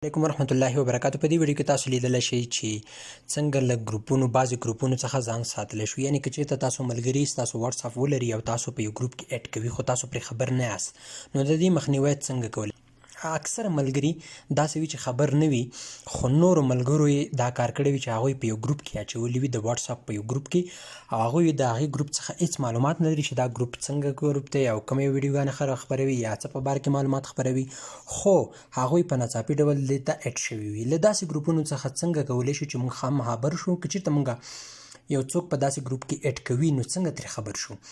علیکم ورحمت الله وبرکاته. په دې ویډیو کې تاسو لیدلی شئ چې څنګه له ګروپونو، بعضې ګروپونو څخه ځان ساتلی شو. یعنی که چېرته تاسو ملګري ستاسو واتساپ ولري او تاسو په یو ګروپ کې اډ کوي، خو تاسو پرې خبر نه یاست، نو د دې مخنیوی څنګه کولی؟ اکثره ملګري داسې وي چې خبر نه وي، خو نورو ملګرو یې دا کار کړی وي چې هغوی په یو ګروپ کې اچولي وي، د واتساپ په یو ګروپ کې، او هغوی د هغې ګروپ څخه هیڅ معلومات نه لري چې دا ګروپ څنګه ګروپ دی او کومې ویډیوګانې خپروي یا څه په باره کې معلومات خپروي، خو هغوی په ناڅاپي ډول دې ته اډ شوي وي. له داسې ګروپونو څخه څنګه کولی شو چې موږ خبر شو؟ که چېرته موږ یو څوک په داسې ګروپ کې اډ کوي، نو څنګه ترې خبر شو؟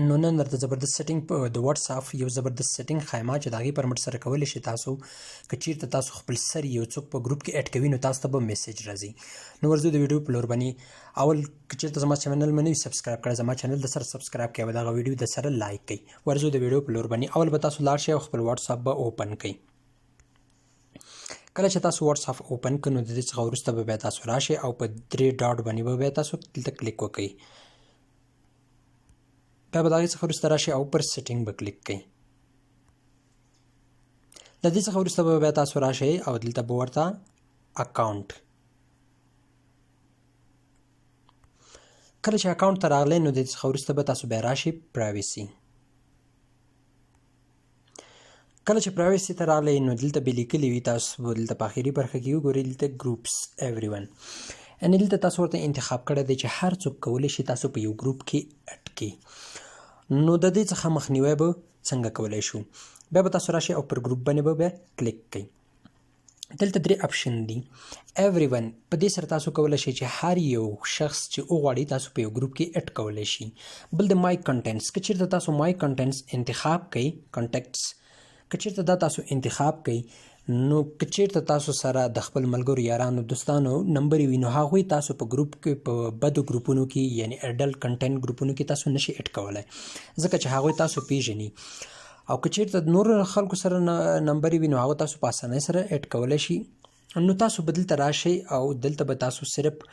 نو نن درته زبردست سیټینګ په د واتس اپ یو زبردست سیټینګ ښایم چې د هغې پر مټ سره کولی شئ تاسو، که چیرته تاسو خپل سر یو څوک په ګروپ کې اډ کوي، نو تاسو ته به میسج راځي. نو ورځو د ویډیو په لور باندې. اول که چیرته زما چینل مې نه وي سبسکرایب کړی، زما چینل د سره سبسکرایب کړئ او دغه ویډیو د سره لایک کړئ. ورځو د ویډیو په لور باندې. اول به تاسو لاړ شئ او خپل واتس اپ به اوپن کړئ. کله چې تاسو واتس اپ اوپن کړئ، نو د دې څخه وروسته به بیا تاسو راشئ او په درې ډاټ باندې به بیا تاسو دلته کلیک وکړئ. بیا به د هغې څخه وروسته راشئ او پر سیټینګ به کلیک کړئ. له دې څخه وروسته به بیا تاسو راشئ او دلته به ورته اکاونټ. کله چې اکاونټ ته راغلی، نو د دې څخه وروسته به تاسو بیا راشئ پرایویسي. کله چې پرایویسي ته راغلی، نو دلته به لیکلي وي، تاسو به دلته په اخري برخه کې وګورئ، دلته ګروپس ایوری ون، یعنی دلته تاسو ورته انتخاب کړی دی چې هر څوک کولی شي تاسو په یو ګروپ کې اډ کړي. نو د دې څخه مخنیوی به څنګه کولی شو؟ بیا به تاسو راشئ او پر ګروپ باندې به بیا کلیک کړئ. دلته درې اپشن دي. ایوری ون، په دې سره تاسو کولی شئ چې هر یو شخص چې وغواړي تاسو په یو ګروپ کې اډ کولی شي. بل د مای کنټینټس، که چیرته تاسو مای کنټینټس انتخاب کړئ، کنټیکټس، که چیرته دا تاسو انتخاب کړئ، نو که چیرته تاسو سره د خپل ملګرو، یارانو، دوستانو نمبر وي، نو هغوی تاسو په ګروپ کې، په بدو ګروپونو کې، یعنی اډلټ کنټینټ ګروپونو کې تاسو نشي اډ کولای، ځکه چې هغوی تاسو پیژني. او که چیرته نور خلکو سره نمبر وي، نو هغه تاسو په اسانۍ سره اډ کولای شي. نو تاسو به دلته راشئ او دلته به تاسو صرف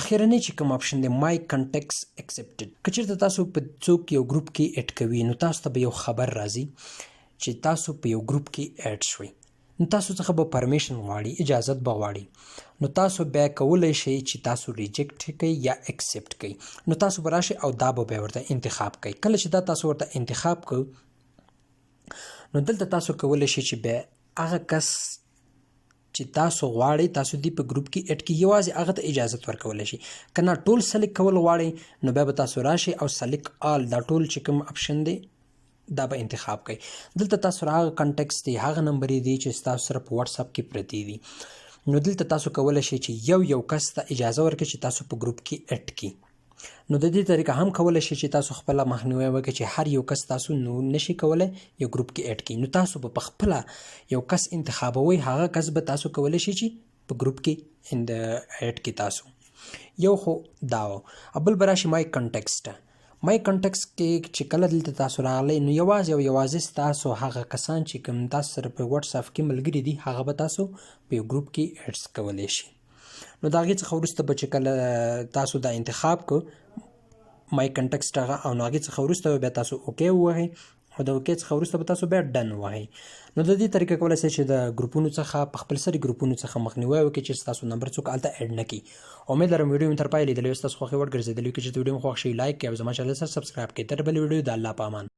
اخیرنی چې کوم اپشن دی، مای کنټیکټس اکسپټډ، که چیرته تاسو په څوک یو ګروپ کې اډ کوي، نو تاسو ته به یو خبر راځي چې تاسو په یو ګروپ کې اډ شوئ، نو تاسو څخه به پرمیشن غواړي، اجازت به غواړي. نو تاسو بیا کولی شئ چې تاسو ریجیکټ کړئ یا اکسپټ کړئ. نو تاسو به راشئ او دا به بیا ورته انتخاب کړئ. کله چې دا تاسو ورته انتخاب کړئ، نو دلته تاسو کولی شئ چې بیا هغه کس چې تاسو غواړئ تاسو دی په ګروپ کې اډ کړئ، یوازې هغه ته اجازه ورکول شي. کنه ټول سلیکټ کول غواړئ، نو بیا به تاسو راشئ او سلیکټ آل، دا ټول چې کوم اپشن دی، دا به انتخاب کړئ. دلته تاسو هغه کنټیکټس دی، هغه نمبرې دي چې تاسو سره په واتس اپ کې پرتې دي. نو دلته تاسو کولی شئ چې یو یو کس ته اجازه ورکړئ چې تاسو په ګروپ کې اډ کړي. نو د دې طریقه هم کولی شئ چې تاسو خپله مخنیوی وکړئ چې هر یو کس تاسو نو نشي کولی یو ګروپ کې اډ کړي. نو تاسو به په خپله یو کس انتخابوئ، هغه کس به تاسو کولی شئ چې په ګروپ کې اډ کړي تاسو. یو خو دا و. بل به راشي مای کنټیکټس ته. مای کنټیکټس کې چې کله دلته تاسو راغلی، نو یوازې او یوازې تاسو هغه کسان چې کوم تاسو سره په واتس اپ کې ملګري دي، هغه به تاسو په یو ګروپ کې اډ کولی شي. نو د هغې څخه وروسته به چې کله تاسو دا انتخاب کو، مای کنټیکټس هغه، او نو هغې څخه وروسته به بیا تاسو اوکی ووهئ او د اوکی څخه وروسته به تاسو بیا ډن ووهئ. نو د دې طریقه کولی شئ چې د ګروپونو څخه، په خپل سري ګروپونو څخه مخنیوی وکړئ چې ستاسو نمبر څوک هلته اډ نه کړي. امید لرم ویډیو مې تر پایه لیدلې وي، ستاسو خوښې وړ ګرځېدلې وي. که چېرته ویډیو مو خوښ شي، لایک کړئ او زما چینل سره سبسکرایب کړئ. تر بلې ویډیو د الله په امان.